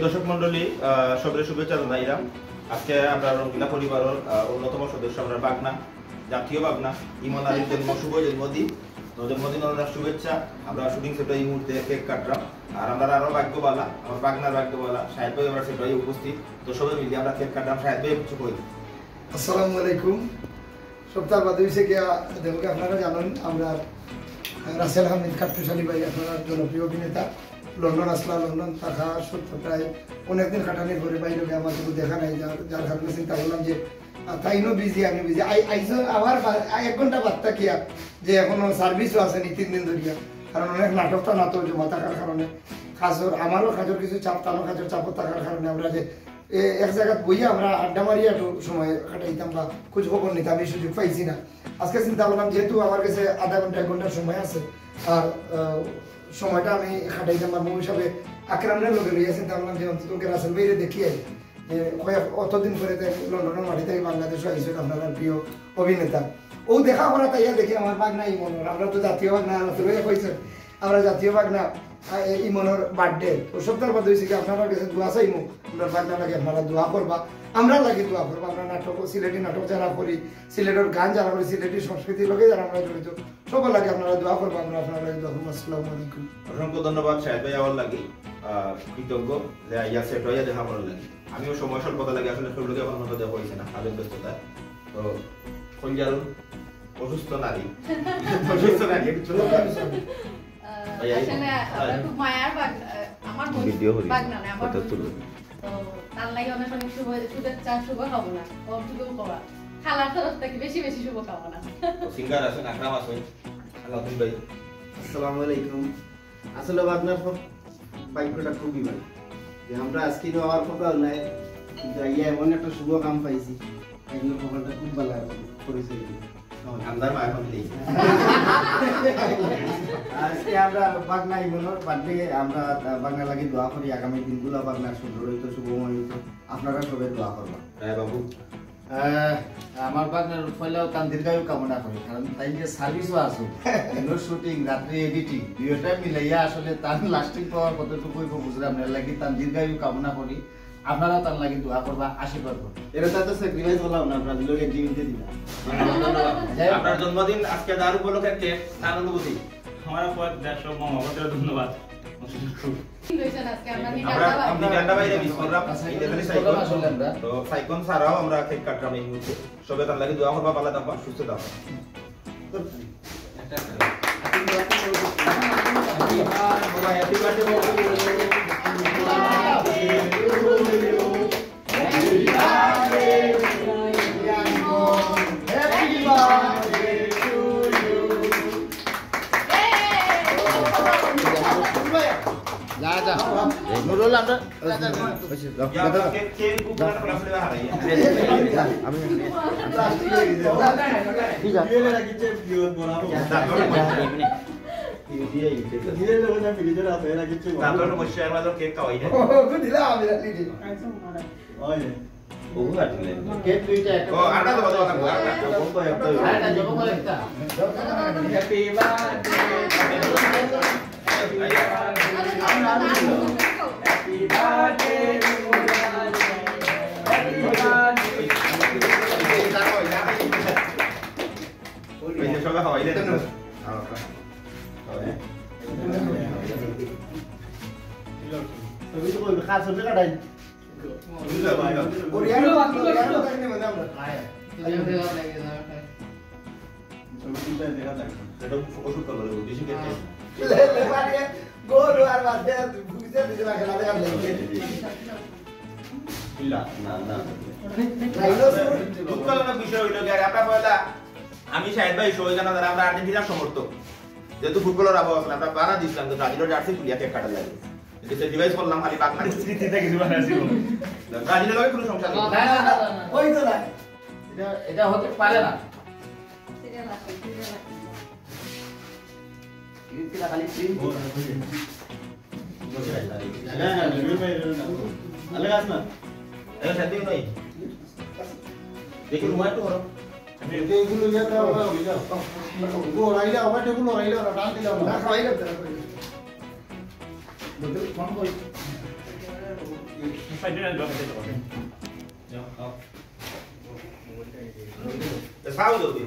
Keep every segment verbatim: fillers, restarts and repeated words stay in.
দর্শক মণ্ডলী, আহ, সবরে শুভেচ্ছা জানাইলাম। আজকে আমরা রঙ্গিলা পরিবারর, আহ, অন্যতম সদস্য, আমরা বাগনা, জাতীয় বাগনা, ইমন আলীর জন্ম, শুভ জন্মদিন। তো জন্মদিন ওনার শুভেচ্ছা। আমরা শুটিং সেটে এই মুহূর্তে কেক কাটলাম। আর আমরা আরো ভাগ্য বালা, আমার বাগনার ভাগ্য বালা, শাহেদ ভাই আমরা সেটাই উপস্থিত। তো সবাই মিলে আমরা কেক কাটলাম। শাহেদ ভাই কিছু কই। আসসালামু আলাইকুম। সপ্তাহ বাদে হইছে গিয়া, দেখো কি আপনারা জানেন, আমরা রাসেল হামিদ কাট্টুশ আলী ভাই, আপনারা জনপ্রিয় অভিনেতা, লন্ডন আসলা, লন্ডন থাকা সত্ত্বেও প্রায় অনেকদিন কাটানির পরে বাইরে গিয়ে আমার কোনো দেখা নাই, যার যার কারণে চিন্তা করলাম যে আহ, তাইনও বিজি, আমি বিজি। আই আইসো আবার বা- আই এক ঘন্টা বাদ থাকিয়া যে এখনো সার্ভিসও আছে নি তিন দিন ধরিয়া, কারণ অনেক নাটক তো নাটক জমা থাকার কারণে কাজর, আমারও কাজর কিছু চাপ, তারও কাজর চাপও থাকার কারণে আমরা যে এ, এক জায়গাত বইয়া আমরা আড্ডা মারিয়া একটু সময় কাটাইতাম বা খোঁজ খবর নিতাম, এই সুযোগ পাইছি না। আজকে চিন্তা করলাম যেহেতু আমার কাছে আধা ঘন্টা এক ঘন্টার সময় আছে, আর আহ, সময়টা আমি কাটাইতাম পারবো, ওই হিসাবে আকরামরে লগে লইয়া চিন্তা করলাম যে অন্তত ওকে রাসেল ভাইরে দেখি আই। যে কয়েক অতদিন পরে তো লন্ডনের মাটি থেকে বাংলাদেশে আইসেন আপনার প্রিয় অভিনেতা। ও দেখা করা তাইয়া দেখি আমার বাগনা ইমনর, আমরা তো জাতীয় বাগনা, রাসেল ভাই কইছেন, আমরা জাতীয় বাগনা, আহ, এই ইমনর বার্থডে। তো সপ্তাহ বাদে হইছে কি আপনারা কাছে দোয়া চাইমু, আপনার বাগনা লাগে আপনারা দোয়া করবা, আমরা লাগে দোয়া করবা, আমরা নাটক, সিলেটি নাটক যারা করি, সিলেটের গান যারা করি, সিলেটি সংস্কৃতির লগে যারা আমরা জড়িত, সবার লাগে আপনারা দোয়া করবা, আমরা আপনার লাগে দোয়া করবো। আসসালামু আলাইকুম। অসংখ্য ধন্যবাদ শাহেদ ভাই, আমার লাগি আহ, কৃতজ্ঞ যে আইয়া সেট হইয়া দেখা করার লাগি। আমিও সময় স্বল্পতা লাগে আসলে কেউ লোকে এখন মতো দেখা হয়েছে না, কাজের ব্যস্ততা। তো খঞ্জারুল অসুস্থ নারী, অসুস্থ নারী, একটু ছোট নারী। আহ, আসলে আমরা খুব মায়ার বাগ-, আহ, আমার বোন ভিডিও করি। বাগনা না, আমার কথা বোন। তুলো। তো তার লাগি অনেক অনেক শুভ-, শুভেচ্ছা, শুভকামনা, ওর যুগেও করা। খালার তরফ থেকে বেশি বেশি শুভকামনা। সিঙ্গার আছেন, আকরাম আছেন, আলাউদ্দিন ভাই। আসসালামু আলাইকুম। আসলে আপনার সব ভাগ্যটা খুবই ভালো যে আমরা আজকে তো আমার কপাল নাই, কিন্তু আইয়া এমন একটা শুভ কাম পাইছি, একজন কপালটা খুব ভালো এখন পরিচয় দিল। আমরার মা এখন নেই। আজকে আমরা বাগনা ইমনর বার্থডে, আমরা বাগনা লাগি দোয়া করি, আগামী দিনগুলো বাগনা সুন্দর হইতো, শুভময় হইতো, আপনারা সবাই দোয়া করবেন। হ্যাঁ বাবু। আহ, আমার বাগনার পয়লাও তান দীর্ঘায়ু কামনা করি, কারণ তাই যে সার্ভিসও আছে, শুটিং, রাত্রে এডিটিং, দুইটা মিলাইয়া আসলে তান লাস্টিং পাওয়ার কতটুকু হইব বুঝলাম না, লাগি তান দীর্ঘায়ু কামনা করি। আপনারাও তার লাগি দোয়া করবা, আশীর্বাদ করবা। এটা তো স্যাক্রিফাইস করলাম না, ব্রাজিলের গেম জিতে দিলাম। আপনার জন্মদিন আজকে তার উপলক্ষে কেক, তার অনুভূতি। আমার আপু এক দেড়শো মহব্বতের ধন্যবাদ। কি হয়েছে আজকে আমরা আমরা নিকালটা নিকালটা বাইরে মিস করলাম। আচ্ছা, এটা খালি miss সাইকেল। করলাম আসলে আমরা। তো সাইকন ছাড়াও আমরা কেক কাটলাম এই মুহূর্তে। সবে তার লাগি দোয়া করবা, ভালো থাকবা, সুস্থ থাকবা। যা যা, নুরুল আমরা কেক কেক উপরে করে আসলে হারাই। আমি তারপরে মশলা আমরা তো কেক খাওয়াই না। দিলাম আমি রাখলি। ওগু কাটিলে। কেক দুইটা একটা। ও, আটা তো বাবা খাবো, আটা। আরেকটা জব করে একটা। Happy birthday. Happy birthday. Happy birthday. ওই যে সবাই খাওয়াই দেন। ওরিয়ানো বাংলা, ওরিয়ানো থাকলে মানে আমরা। এটা ওষুধ করবো, বেশি কেটে। লে, লে, মানে, গোল আর বাদ দে, বুঝতে দিতে লাগে, লাগে, লাগে। ইল্লা, না, না। রাইনোসর। দুঃখ লাগার বিষয় হইলো কি, আর আমরা পয়লা, আমি শাহেদ ভাই সবাই জানা যারা আমরা আর্জেন্টিনার সমর্থক, যেহেতু ফুটবলের আবহাওয়া আছে, আমরা বানা দিছিলাম তো ব্রাজিলের জার্সি তুলিয়া কেক কাটার লাগে। কিন্তু সেক্রিফাইস করলাম খালি বাংলা। স্মৃতিতে কিছু বানাইছিল। ব্রাজিলের লগে কোনো সমস্যা নেই। না, না, না, না, না। ওই তো না। এটা, এটা হতে পারে না। সিরিয়াল আছে, সিরিয়াল আছে। এটা খালি প্রিন্ট। আলে গাছ না। এ, সাথে নাই। দেখি রুমাল তো করো। এগুলো ইয়ে তো আমরা ওই যাও। ও রাইলা, আবার টেবিল রাইলা, টান দিলাম। না, খাওয়াই লাগবে না। বদল ফোন করি। ভাই, দুইটা জল খাইতে পারবেন। যাও, খাও। এ, খাও দাও দি।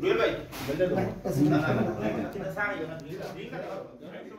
রুয়েল ভাই। না, না, না, না, না, না, খাও, খাও, খাও।